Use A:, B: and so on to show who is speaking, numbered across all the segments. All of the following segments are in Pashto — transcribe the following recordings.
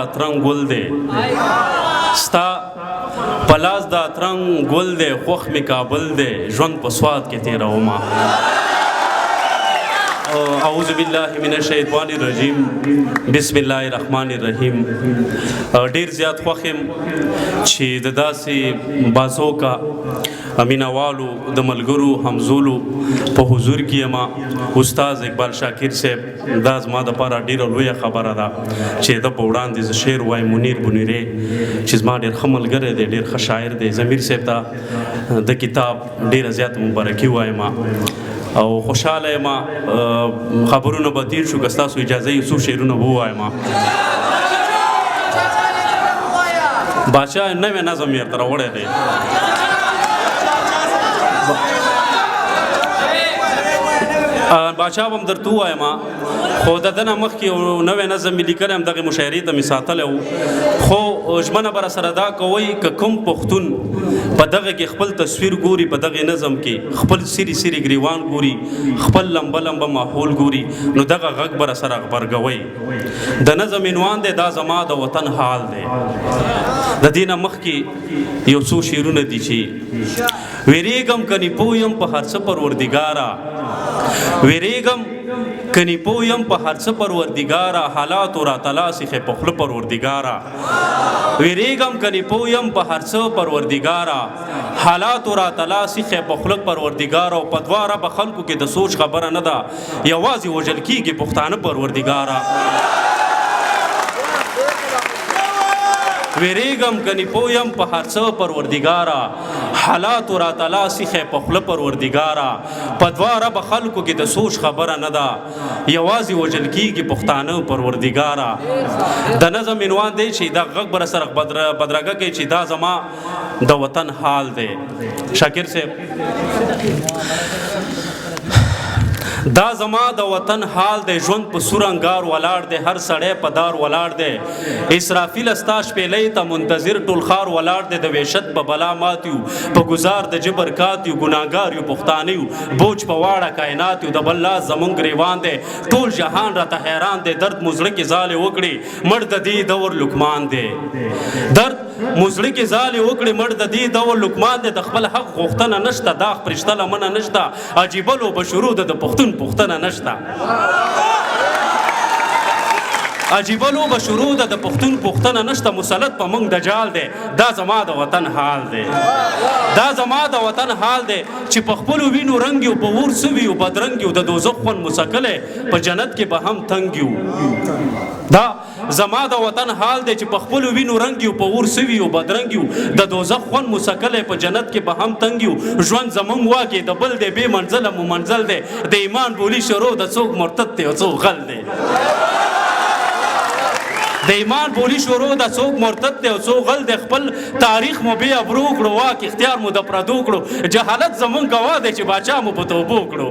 A: اترنګ ګل دی ستا پلاس د اترنګ ګل دی، خوښ می کابل دی، ژوند په سواد کې تیرومه. اعوذ بالله من الشیطان الرجیم، بسم الله الرحمن الرحیم. ډیر زیات خوښ یم چې د داسې بازوکا مینوالو د ملګرو همزولو په حضور کې یم. استاد اقبال شاکر صاحب، دا زما د پاره ډیره لویه خبره ده چې د په وړاندې زه شعر وایم. منیر بونیری چې زما ډیر ښه ملګری دی، ډیر ښه شاعر دی، ضمیر صاحب ته د کتاب ډیره زیاته مبارکي وایم او خوشحاله یم. خبرونه به تیر شو، که ستاسو اجازه یې څو شعرونه به ووایم. بادشاه نوی نظم یې درته راوړی دی. بادشاه به هم درته ووایم، خو د ده نه مخکې یو نوی نظم مې لیکلی هم دغې مشاعرې ته مې ساتلی و، خو ژمنه به راسره دا کوئ که کوم پښتون په دغه کې خپل تصویر ګوري، په دغه نظم کې خپل سری سری ګریوان ګوري، خپل لمبه لمبه ماحول ګوري، نو دغه غږ به راسره غبرګوئ. د نظم عنوان دی دا زما د وطن حال دی. د دې نه مخکې یو څو شعرونه دي چې ویریږم کني پوه یم په هر څه پروردګاره، ویریږم کني پوه یم په هر څه پروردګاره، حالاتو راته لاس ایښی په خوله پروردګاره. ویریږم کني پوه یم په هر څه پروردګاره، حالاتو راته لاس ایښی په خوله پروردګاره، او په دوه ربه خلکو کې د سوچ خبره نه ده، یوازې وژل کیږي پښتانه پروردګاره. ویریږم کني پوه یم په هر څه پروردګاره، حالاتو راته لاس ایښی په خوله پروردګاره، په دوه ربه خلکو کې د سوچ خبره نه ده، یوازې وژل کیږي پښتانه پروردګاره. د نظم عنوان دی چې دا غږ بر سره بدرګه کوي چې دا زما د وطن حال دی. شاکر صاحب، دا زما د وطن حال دی، ژوند په سور انګار ولاړ دی، هر سړی په دار ولاړ دی، اسرافیل ستا شپېلۍ ته منتظر ټول ښار ولاړ دی، د وحشت په بلا مات یو، په ګزار د جبر کات یو، ګناهګار یو، پښتانه یو، بوج په واړه کائنات یو، د بل لاس زمونږ ګریوان دی، ټول جهان راته حیران دی، درد مو زړه کې ځالې وکړي، مړ د دې دور لقمان دی، درد مو زړه کې ځالې وکړي، مړ د دې دور لقمان دی، د خپل حق غوښتنه نشته، داغ پرشته لمنه نشته، عجیبه لوبه شروع ده، د پښتون پوښتنه نشته، عجیبه لوبه شروع ده، د پښتون پوښتنه نشته، مسلط په موږ دجال دی، دا زما د وطن حال دی، دا زما د وطن حال دی، چې په خپلو وینو رنګ یو، په اور سوي یو، بدرنګ یو، د دوزخ خوند مو څکلی، په جنت کې به هم تنګ یو. دا زما د وطن حال دی چې په خپلو وینو رنګ یو، په اور سوي یو، بدرنګ یو، د دوزخ خوند مو څکلی، په جنت کې به هم تنګ یو. ژوند زمونږ واکې د بل دی، بې منزله مو منزل دی، د ایمان بولي شروع د څوک مرتد دی او څوک غل دی، د ایمان بولی شروع د څوک مرتد دی او څوک غل دی، خپل تاریخ مو بې ابرو کړو، واک اختیار مو د پردو کړو، جهالت زمونږ ګواه دی چې باچا مو په توبو کړو،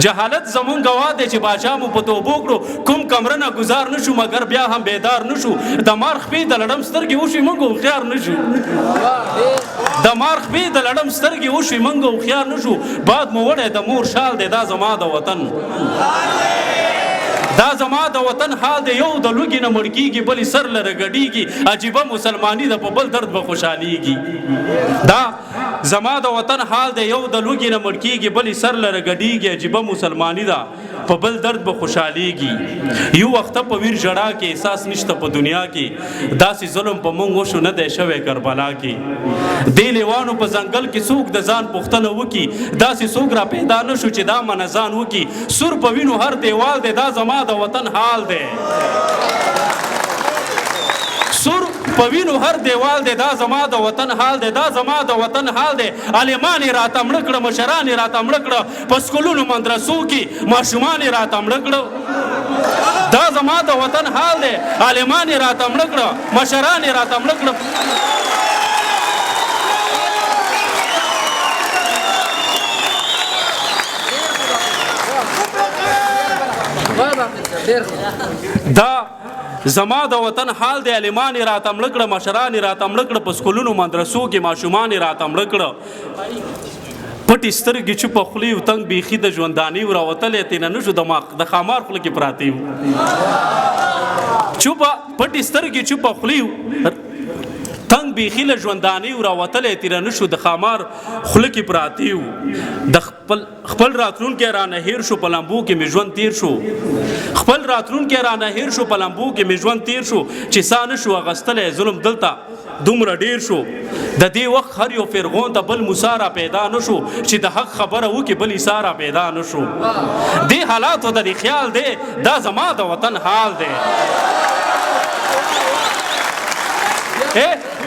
A: جهالت زمونږ ګواه دی چې باچا مو په توبو کړو، کوم کمره نه ګزار نشو مګر بیا هم بیدار نشو، د مار خپې د لړم سترګې وشوې مونږ هوښیار نشو، د مار خپې د لړم سترګې وشوې مونږ هوښیار نشو، باد مو وړی د مور شال دی، دا زما د وطن، دا زما د وطن حال دی. یو د لوږې نه مړ کیږي، بل یې سر لره ګډیږي، عجیبه مسلماني ده، په بل درد به خوشحالیږي. دا زما د وطن حال دی، یو د لوږې نه مړ کیږي، بل یې سر لره ګډیږي، عجیبه مسلماني ده، په بل درد به خوشحالیږي. یو وخت په ویر ژړا کې احساس نشته په دنیا کې، داسې ظلم په مونږ وشو نه دی شوی کربلا کې، دې لیوانو په ځنګل کې څوک د ځان پوښتنه وکي، داسې څوک را پیدا نه شو چې دا منه ځان وکي، سور په وینو هر دیوال دی، دا زما د وطن حال دی، سور په وینو هر دیوال دی، دا زما د وطن حال دی، دا زما د وطن حال دی. عالمان یې راته مړه کړه، مشران یې راته مړه کړه، په سکولونو مدرسو کې ماشومان یې راته مړه کړه، دا زما د وطن حال دی، عالمان یې راته مړه کړه، مشران یې راته مړه کړه. دا زما د وطن حال دی، عالمان یې راته مړه کړه، مشران یې راته مړه کړه، په سکولونو مدرسو کې ماشومان یې راته مړه کړه، پټې سترګې چوپه خولې یو، تنګ بیخي د ژوندانې یو، راوتلی ترې نه شو، د ښامار خوله کې پراته یو. چوپه پټې سترګې، چوپه خولې، تنګ بیخي له ژوندانه یو، راوتلی تېره نه شو، د ښامار خوله کې پراته یو. د خپل خپل راتلونکی رانه هېر شو، په لمبو کې مې ژوند تیر شو. خپل راتلونکی رانه هېر شو، په لمبو کې مې ژوند تیر شو، چې سا نه شو اغستلی، ظلم دلته دومره ډیر شو. د دې وخت هر یو فرعون ته بل موسی را پیدا نه شو، چې د حق خبره وکړي بل عیسی را پیدا نه شو. دې حالاتو ته د خیال دی، دا زما د وطن حال دی.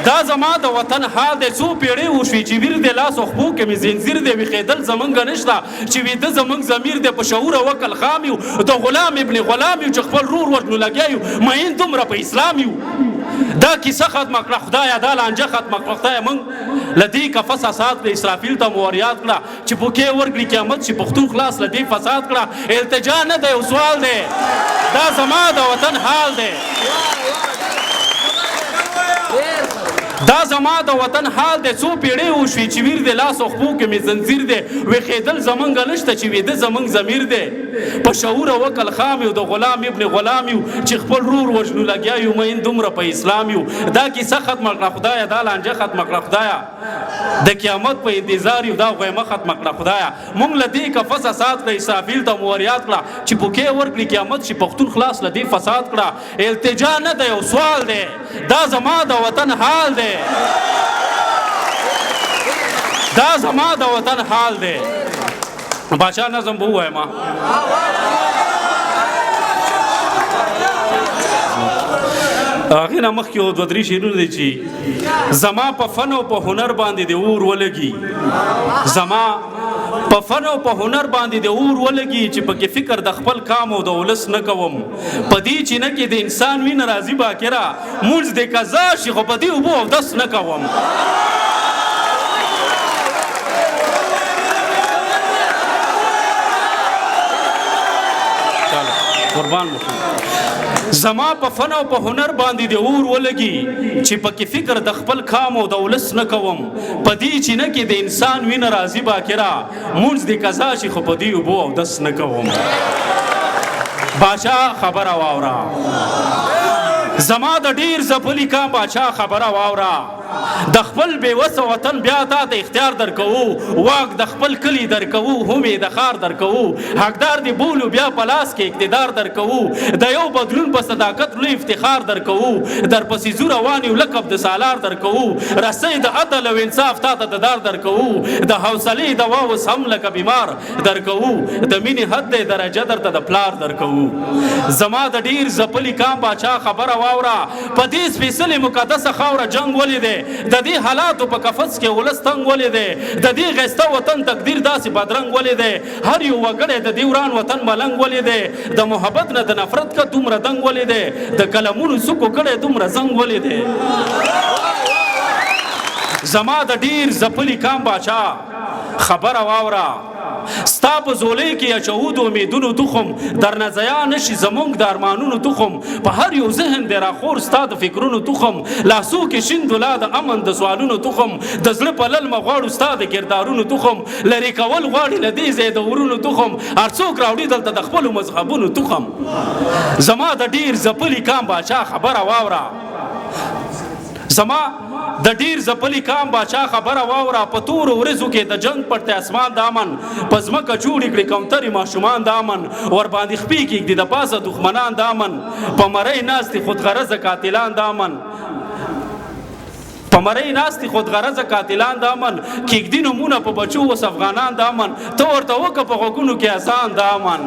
A: دا زما د وطن حال دی. څو پیړۍ وشوې چې ویر دی لاس او خپو کې مې زنځیر دی، ویښېدل زمونږ نشته چې ویده زمونږ ضمیر دی. په شعور او عقل خام یو، د غلام ابن غلام یو، چې خپل رور وژنو لګیا یو، مین دومره په اسلام یو. دا کیسه ختمه کړه خدایه، دا لانجه ختمه کړه خدایه، موږ له دې قفس آزاد کړه. اسرافیل ته مو وریاد کړه چې پوکې ورکړي قیامت چې پښتون خلاص له دې فساد کړه. التجا نه دی، یو سوال دی، دا زما د وطن حال دی. دا زما د وطن حال دی. څو پیړۍ وشوې چې ویر دی لاس او خپو کې مې زنځیر دی، ویښېدل زمونږ نشته چې ویده زمونږ ضمیر دی. په شعور او عقل خام یو، د غلام ابن غلام یو، چې خپل رور وژنو لګیا یو، مین دومره په اسلام یو. دا کیسه ختمه کړه خدایه، دا لانجه ختمه کړه خدایه، د قیامت په انتظار یو، دا غیمه ختمه کړه خدایه، مونږ له دې قفس آزاد کړه. اسرافیل ته مو وریاد کړه چې پوکې ورکړي قیامت چې پښتون خلاص له دې فساد کړه. التجا نه دی، یو سوال دی، دا زما د وطن حال دی. دا زما د وطن حال دی. بادشاہ نظم به ووایم. هغې نه مخکې یو دوه درې شعرونه دي چې زما په فن او په هنر باندې د اور ولګي، زما په فن او په هنر باندې د اور ولګي، چې پکې فکر د خپل کام او د ولس نه کوم. په دې چې نه کې د انسان وینه راځي باکره، مونځ د قضا شي، خو په دې اوبو اودس نه کوم. قربان مو. زما په فن او په هنر باندې د اور ولګي، چې پکې فکر د خپل کام او د ولس نه کوم. په دې چې نه کې د انسان وینه راځي باکره، مونځ د قضا شي، خو په دې اوبو اودس نه کوم. باچا خبره واوره، زما د ډیر ځپلي کام باچا خبره واوره. د خپل بې وسه وطن بیا تا ته اختیار درکوو، واک د خپل کلي درکوو، هم یې د ښار درکوو، حقدار دې بولو، بیا په لاس کې اقتدار درکوو، د یو بدلون په صداقت لوی افتخار درکوو، درپسې ځو روان یو، لقب د سالار درکوو، رسۍ د عدل او انصاف تا ته د دار درکوو، د حوصلې دوا اوس هم لکه بیمار درکوو، د مینې حد دی درجه درته د پلار درکوو. زما د ډیر ځپلي کام باچا خبره واوره. په دې سپېڅلې مقدسه خاوره جنګ ولې دی؟ د دې حالاتو په قفس کې ولس تنګ ولې دی؟ د دې غیسته وطن تقدیر داسې بدرنګ ولې دی؟ هر یو وګړی د دې وران وطن ملنګ ولې دی؟ د محبت نه د نفرت کا دومره دنګ ولې دی؟ د قلمونو څوکو کړی دومره زنګ ولې دی؟ زما د ډیر ځپلي کام باچا خبره واوره. ستا په زولۍ کې اچوو د امیدونو تخم، درنه ضایع نه شي زمونږ د ارمانونو تخم. په هر یو ذهن دی راخور ستا د فکرونو تخم، لاسو کې شیندو لا د امن د سوالونو تخم. د زړه په للمه غواړو ستا د کردارونو تخم، لرې کول غواړي له دې ځایه د ورونو تخم، هر څوک راوړي دلته د خپلو مذهبونو تخم. زما د ډیر ځپلي کام باچا خبره واوره. زما د ډیر ځپلي کام باچا خبره واوره. په تورو ورځو کې د جنګ پرته اسمان د امن، په ځمکه جوړې کړې کوترې ماشومان د امن، ورباندې خپې کېږدي د پاسه دښمنان د امن، په مرۍ ناست دي خودغرضه قاتلان د امن، په مرۍ ناست دي خودغرضه قاتلان د امن، کېږدي نومونه په بچو اوس افغانان د امن، ته ورته وکړه په غوږونو کې اذان د امن.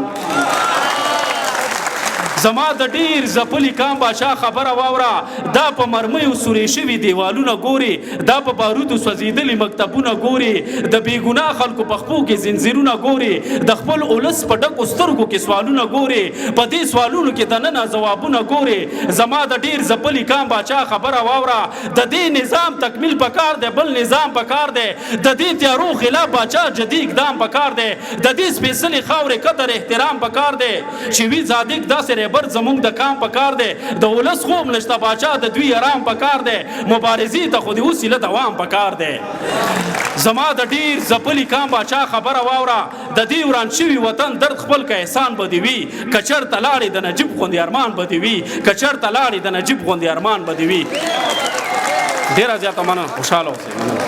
A: زما د ډیر ځپلي کام باچا خبره واوره. دا په مرمیو سورې شوي دیوالونه ګوري، دا په بارودو سوځېدلي مکتبونه ګوري، د بېګناه خلکو په خپو کې زنځیرونه ګوري، د خپل ولس په ډکو سترګو کې سوالونه ګوري، په دې سوالونو کې دننه ځوابونه ګوري. زما د ډیر ځپلي کام باچا خبره واوره. د دې نظام تکمیل پکار دی، بل نظام پکار دی، د دې تیارو خلاف باچا جدي اقدام پکار دی، د دې سپېڅلې خاورې قدر احترام پکار دی، چې وي صادق داسې رهبر زمونږ د کام پکار دی، د ولس خوب نشته باچا د دوی ارام پکار دی، مبارزې ته خو دې اوس هله دوام پکار دی. زما د ډیر ځپلي کام باچا خبره واوره، د دې وران شوي وطن درد خپل که احسان به دې وي، که چېرته لاړې د نجیب غوندې ارمان به دې وي، که چېرته لاړې د نجیب غوندې ارمان به دې وي. ډېره زیاته مننه، خوشحاله اوسئ. مننه.